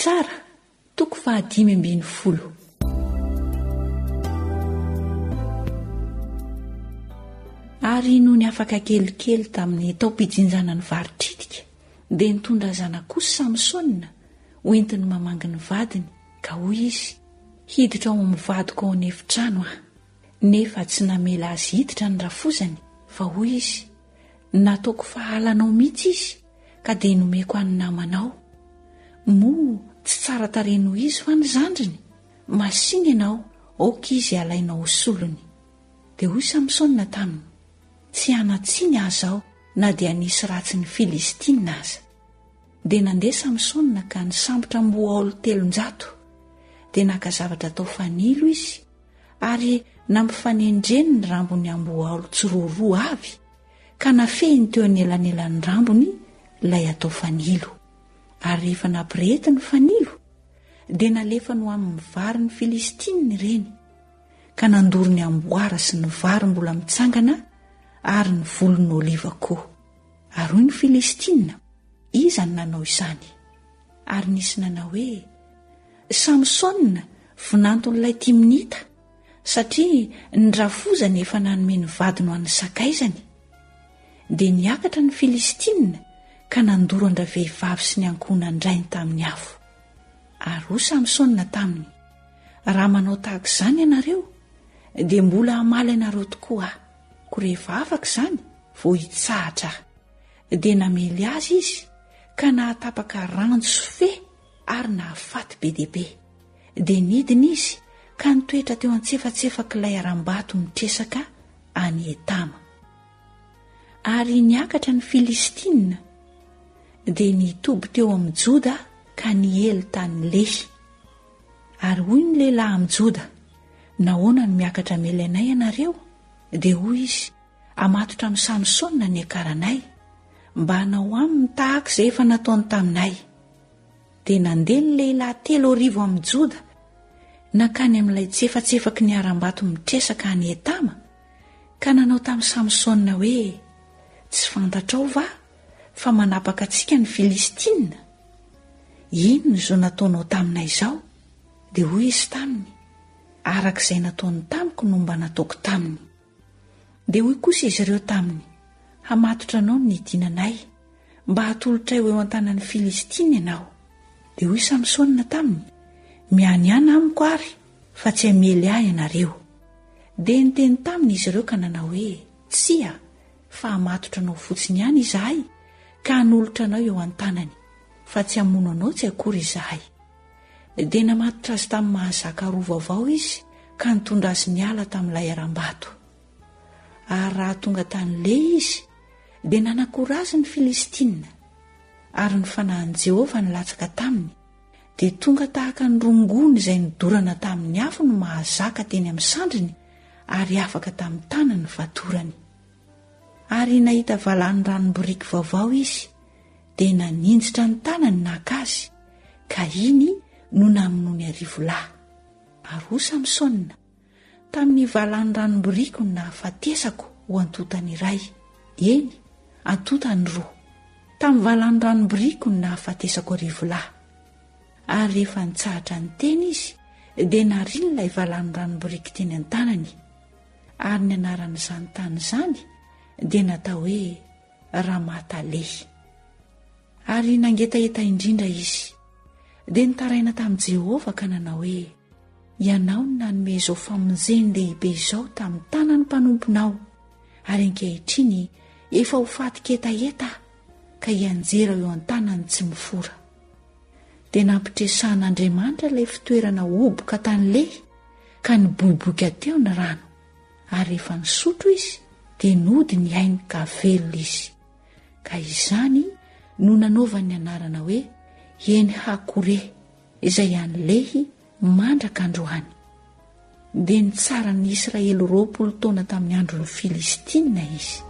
Mpitsara, toko fahadimy ambin'ny folo. Ary nony afaka kelikely tamin'ny taom-pijinjana ny vary tritika, dia nitondra zanak'osy Samsona hoentiny mamangy ny vadiny, ka hoy izy, Hiditra ao amin'ny vadiko ao an'efitrano aho. Nefa tsy namela azy hiditra ny rafozany, fa hoy izy, Nataoko fahalanao mihitsy izy, ka dia nomeko an'ny namanao. Moa tsy tsara tarehy noho izy va ny zandriny? Masìna ianao, aoka izy halainao ho solony. Dia hoy Samsona taminy, Tsy hanan-tsiny aho izao, na dia hanisy ratsy ny Filistina aza. Dia nandeha Samsona ka nisambotra amboahaolo 300. Dia naka zavatra atao fanilo izy, ary nampifanendreny ny rambon'ny amboahaolo tsiroaroa avy, ka nafehiny teo anelanelan'ny rambony ilay atao fanilo. Ary rehefa nampirehety ny fanilo, dia nalefany ho amin'ny varin'ny Filistina ireny, ka nandoro ny amboara sy ny vary mbola mitsangana ary ny volon'oliva koa. Ary hoy ny Filistina, Iza no nanao izany? Ary nisy nanao hoe, Samsona, vinanton'ilay Timnita, satria ny rafozany efa nanome ny vadiny ho an'ny sakaizany. Dia niakatra ny Filistina ka nandoro an-dravehivavy sy ny ankohonan-drainy tamin'ny afo. Ary hoy Samsona taminy, Raha manao tahaka izany ianareo, dia mbola hamaly anareo tokoa aho. Koa rehefa afaka izany, vao hitsahatra aho. Dia namely azy izy ka nahatapaka ranjo sy fe ary nahafaty be dia be. Dia nidina izy ka nitoetra teo antsefatsefak'ilay harambato mitresaka any Etama. Ary niakatra ny Filistina, dia nitoby teo amin'i Joda ka niely tany Lehy. Ary hoy ny lehilahy amin'i Joda, Nahoana no miakatra hamely anay ianareo? Dia hoy izy, Hamatotra amin'i Samsona ny niakaranay, mba hanao aminy tahaka izay efa nataony taminay. Dia nandeha ny lehilahy 3000 amin'i Joda, nankany amin'ilay tsefatsefaky ny harambato mitresaka any Etama, ka nanao tamin'i Samsona hoe, Tsy fantatrao va fa manapaka antsika ny Filistina? Inona izao nataonao taminay izao? Dia hoy izy taminy, Araka izay nataony tamiko no mba nataoko taminy. Dia hoy kosa izy ireo taminy, Hamatotra anao ny nidinanay, mba hatolotray ho eo an-tanan'ny Filistina ianao. Dia hoy Samsona taminy, Mianiàna amiko àry fa tsy hamely ahy ianareo. Dia niteny taminy izy ireo ka nanao hoe, Tsia, fa hamatotra anao fotsiny ihany izahay ka hanolotra anao eo an-tanany, fa tsy hamono anao tsy akory izahay. Dia namatotra azy tamin'ny mahazaka roa vaovao izy ka nitondra azy niala tamin'ilay harambato. Ary raha tonga tany Lehy izy, dia nanakora azy ny Filistina, ary ny fanahin'i Jehovah nilatsaka taminy, dia tonga tahaka ny rongony izay nodorana tamin'ny afo ny mahazaka teny amin'ny sandriny ary afaka tamin'ny tanany ny fatorany. Ary nahita valany ranom-boriky vaovao izy, dia naninjitra ny tanany naka azy, ka iny no namonoany arivolahy. Ary hoy Samsona, Tamin'ny valany ranom-boriky no nahafatesako ho antontany iray, eny, antontany roa. Tamin'ny valany ranom-boriky no nahafatesako arivolahy. Ary rehefa nitsahatra niteny izy, dia nariny ilay valany ranom-boriky teny an-tanany. Ary ny anaran'izany tany izany dia natao hoe Ramata-Lehy. Ary nangetaheta indrindra izy. Dia nitaraina tamin'i Jehovah ka nanao hoe, Ianao no nanome izao famonjeny lehibe izao tamin'ny tanan'ny mpanomponao, ary ankehitriny efa ho fatin-ketaheta aho, ka hianjera eo an-tanan'ny tsy mifora. Dia nampitresahan'Andriamanitra ilay fitoerana hoboka tany Lehy, ka niboiboika teo ny rano. Ary rehefa nisotro izy, dia nody ny ainy ka velona izy. Ka izany no nanaovany ny anarana hoe Eny-Hakore, izay any Lehy mandraka androany. Dia nitsara ny Israely 20 taona tamin'ny andron'ny Filistina izy.